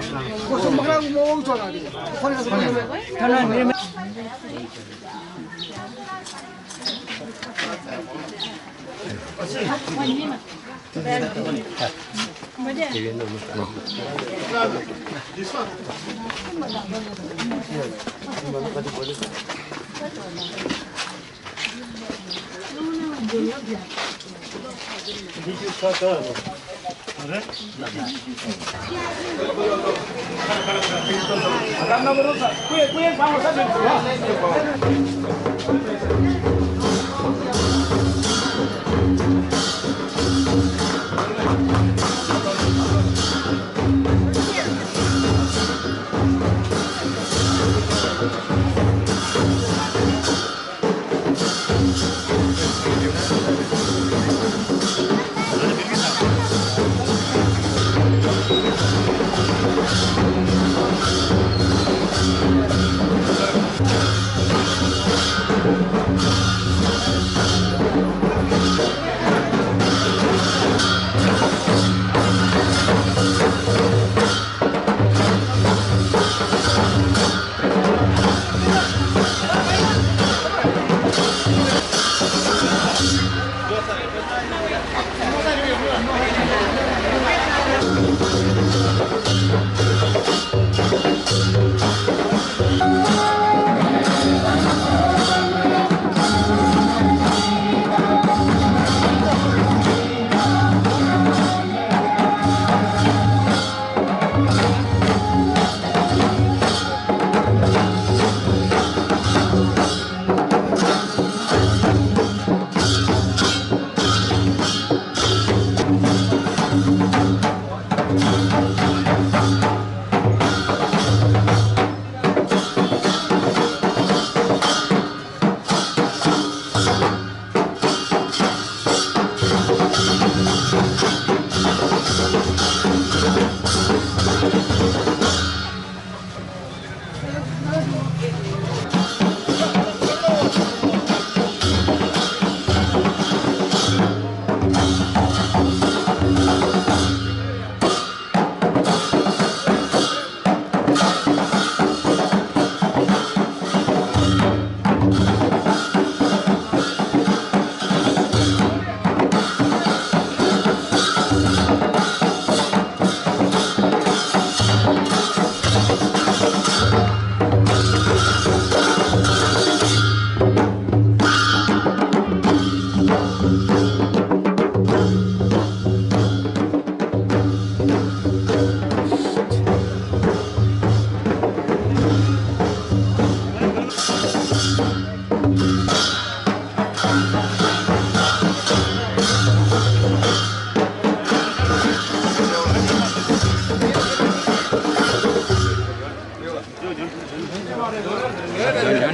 그거 먹으라고 뭐 전화 돼. 거기 가서 먹으면 저는 이러면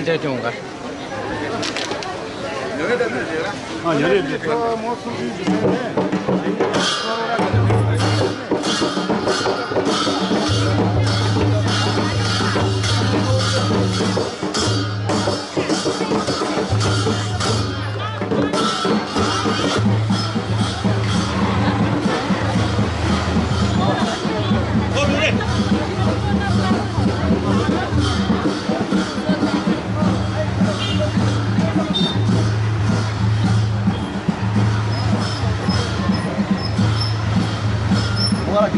언제 좋은가? 아, 열에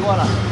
요하나.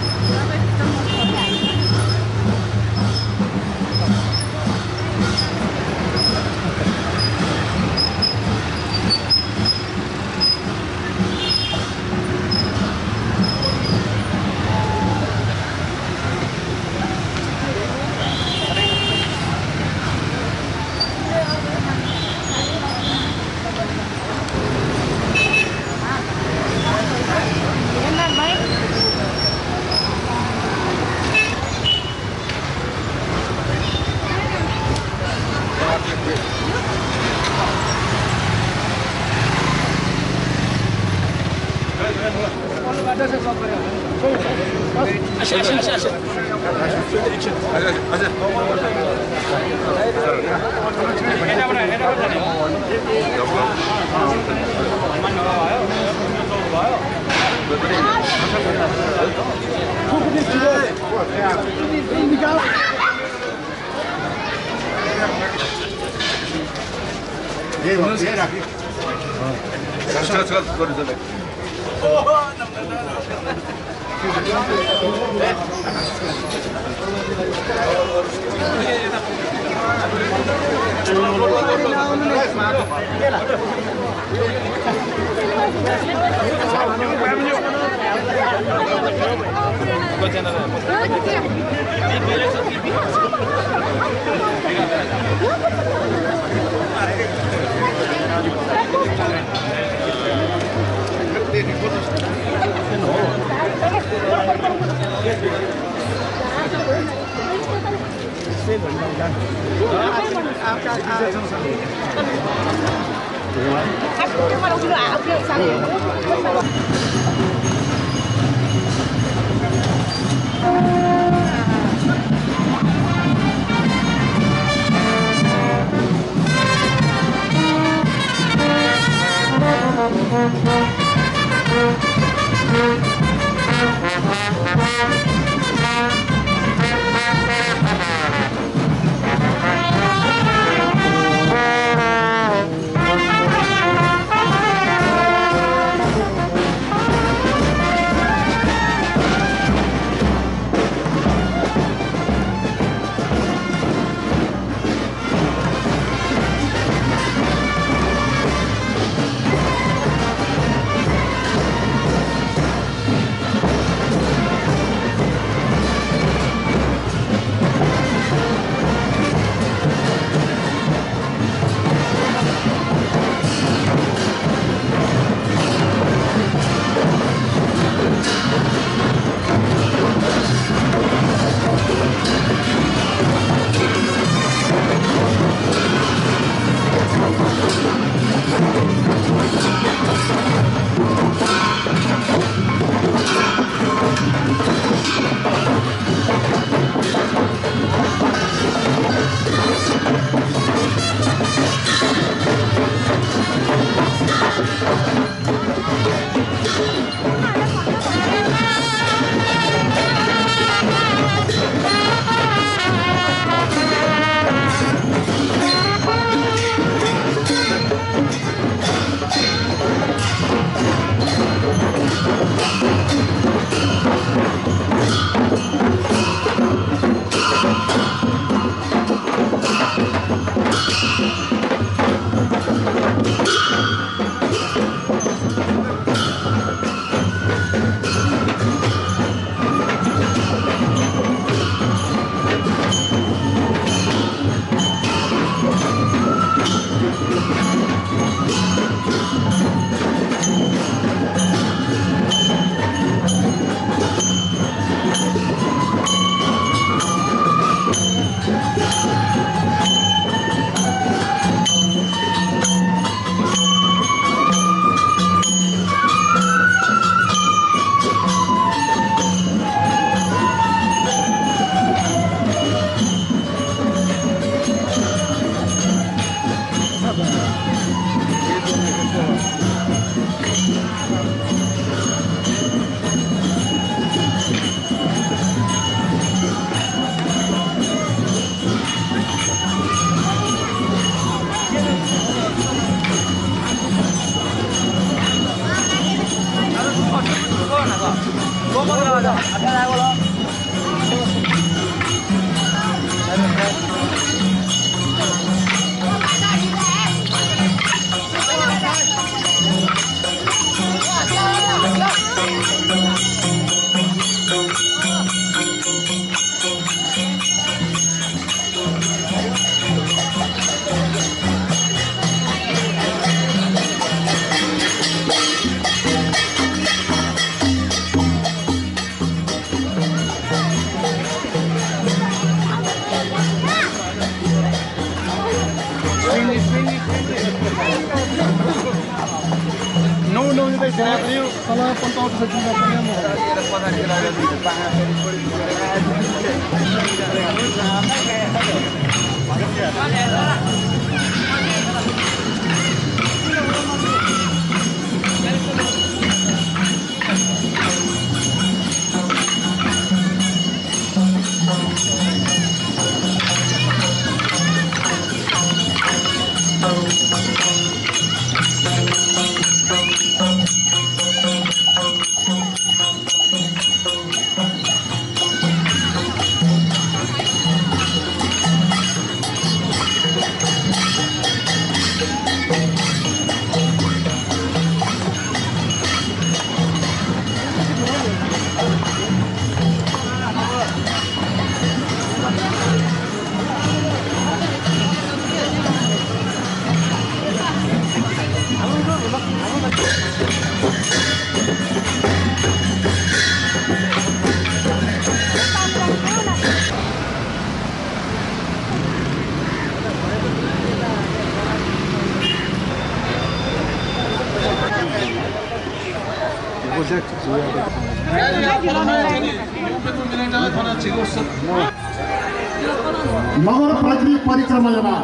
नगरपालिका परिक्रमामा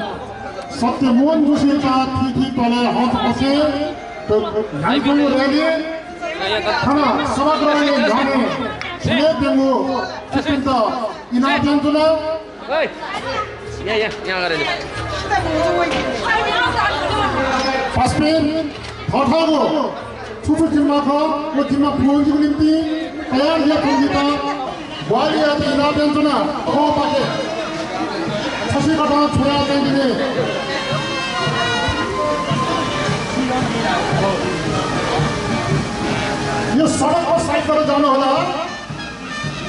सत्यमोहन जोशीका तिथि तले हात बसे नाइको र्याली थाना सभागृहले जाने छिने देंगु चिन्त इनाम दिन्छुला यहाँ गरेर पासपेन थथागो छुटु जिम्माको को जिम्मा पुगेको निम्ति तयार या पुगिता वालिया इनाम दिन्छुला हो पाके छसी कटा छोरा दिने यो सडकको साइडबाट जानु होला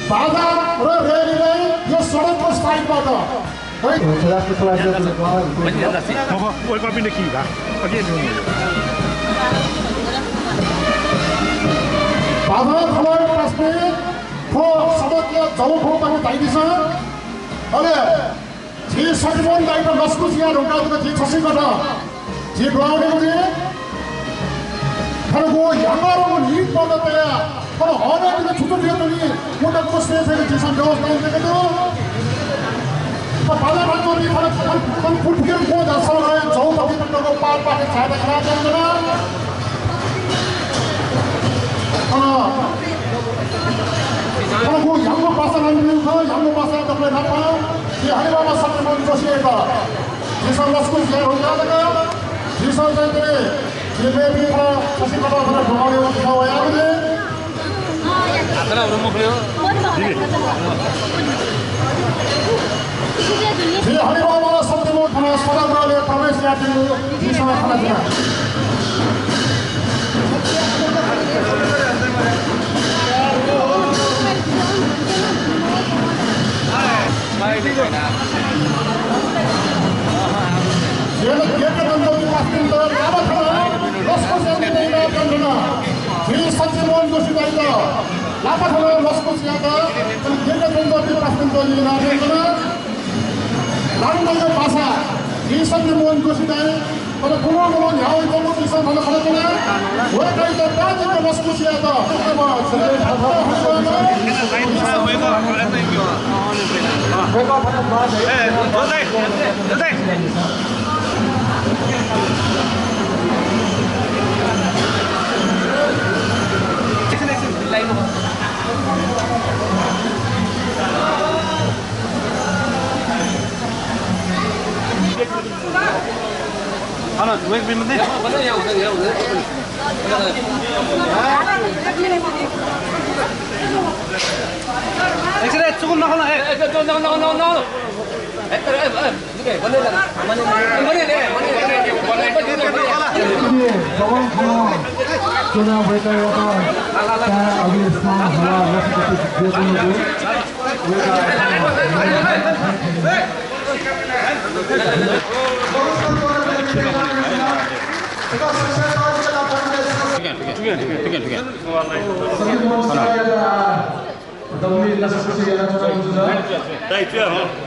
बाधा र रेलीलाई यो सडकको साइडबाट है बाधा खबर पासले खो सडकले जब खो पनि दाइदिछ अरे जे सटबन दाइको नस्कुसिया ढुकाउको जे छसी कटा जे ग्राउन्डको जे 그리고 양가로는 이익받아 때야 바로 어느한테 주도되었더니 모든 코스에서 지산 배웠다는 데거든 바다 반도리 바로 불피를 보고 나서나요 저우 바퀴 들고 빠르게 잘 가야 되는구나 그리고 양모 바사라는 거 양모 바사라는 거 나빠 이 하리바바 사람은 조심해봐 지산 라스코 지하 올라가다가 지산들이 제베비 하나 사실 하나 병원에 나와야 하거든. 아까 우리 먹어요. 제 하리바바 선대모 하나 사람들의 밤에서 야는 이상한 하나잖아. 얘는 개개는 놈이 왔습니다. 나바타나 러스코스야가 간다나 제 산세모한 것이 아니다. 나바타나 러스코스야가 개개는 놈이 왔습니다. 나바타나 나는 내가 봐서 제 산세모한 것이 아니다. 바로 공원으로 야외 공원 이상 하나 하잖아. 왜 가이다 빠지고 러스코스야가 그거 저를 봐서 하나 왜 빌면 돼? 엑스레이 조금 나가나? 나가. 하나